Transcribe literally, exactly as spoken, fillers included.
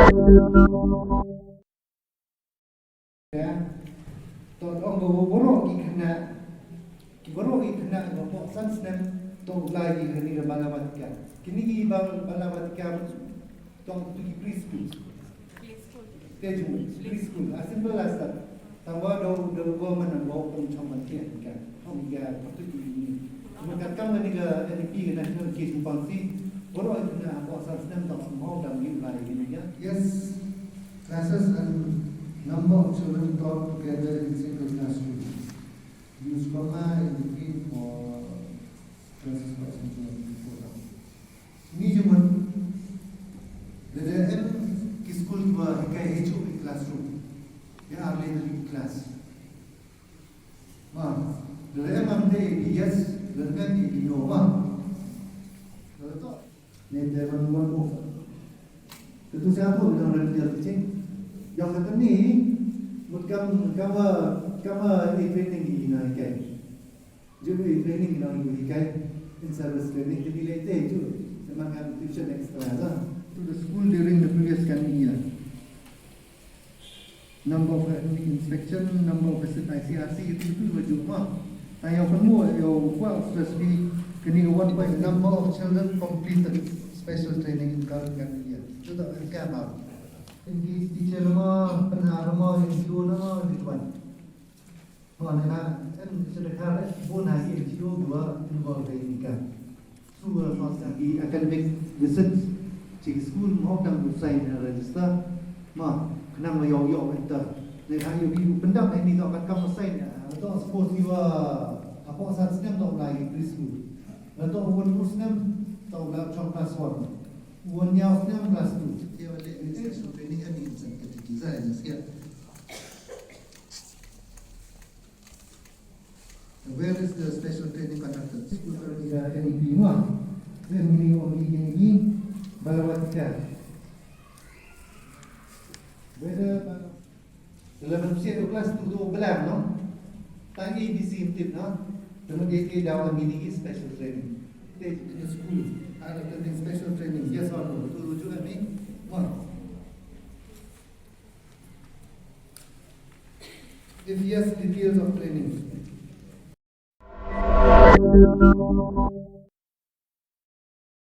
Ya. To ong ko waroh ki khynnah, ki waroh ki khynnah ko hapoh san snem to lai ki kani ka Balabatika. Kini ki Bal-, Balabatika to tu ki preschool. Te jong preschool. A simple as that. Tangwa do, do government and government chong man ke ka. Hong ya patu ki ni. Maka kam ni ka N E P, National Education Policy. Waroh ki khynnah hapoh san snem to mo dang yu lai ni ya. Yes. Classes and number of children taught together in single classroom. Use comma in between for classes for example. Ni jumon, lada em ki school wa hikai hechu ki classroom. Ya ar le ki class. Ma, lada em am te ki yes, lada em ki no ma. Lada to. Ni te man man ko. Ketu siapa bilang ran dia kucing. Yang kata ni, mut kam, kam, kam, eh, training ni na hikai. Jom i training nong i hikai, in service training, jadi leh te ju, memang kan tuition extra lah. To the school during the previous kan year. Number of academic inspection, number of visit I C R C, itu, itu juga jumpa. Tang yow kynmaw, yow kwah stress ni, kini ka one point number of children completed special training in current kan year. Itu tak kan apa? English teacher mo, pynhar mo, N G O mo, di tuan. Mo, na, na, em, sida khar, eh, bun ha ki N G O kiwa involve ha ini ka. Su, eh, mo, sa ki academic visit, chi ki school mo, kam u sign, eh, register. Mo, khnang wa yow, yow enter. Ne, ha, yow, yow pyndap ha ini ka, kam, kam u sign, eh, to suppose kiwa, hapoh san snem to lai preschool. La to wan u snem, to la chong class one. Wan ynñiaw snem class two. Te wa le, ni, ni, ni, ni, ni, ni, ni, ni, ni, ni, ni, Where is the special training conducted? Sikul ka ni ka N E P mo. Then ni ong ki ni ki Balabatika. Whether Bala-, dalam siap tu kelas tu tu belang, no? Tang A B C tip, no? Temu dia ke daw ni ki special training. Te in the school, ada training, special training. Yes or no? Tu rujuk ni. Mo. If yes, details of training.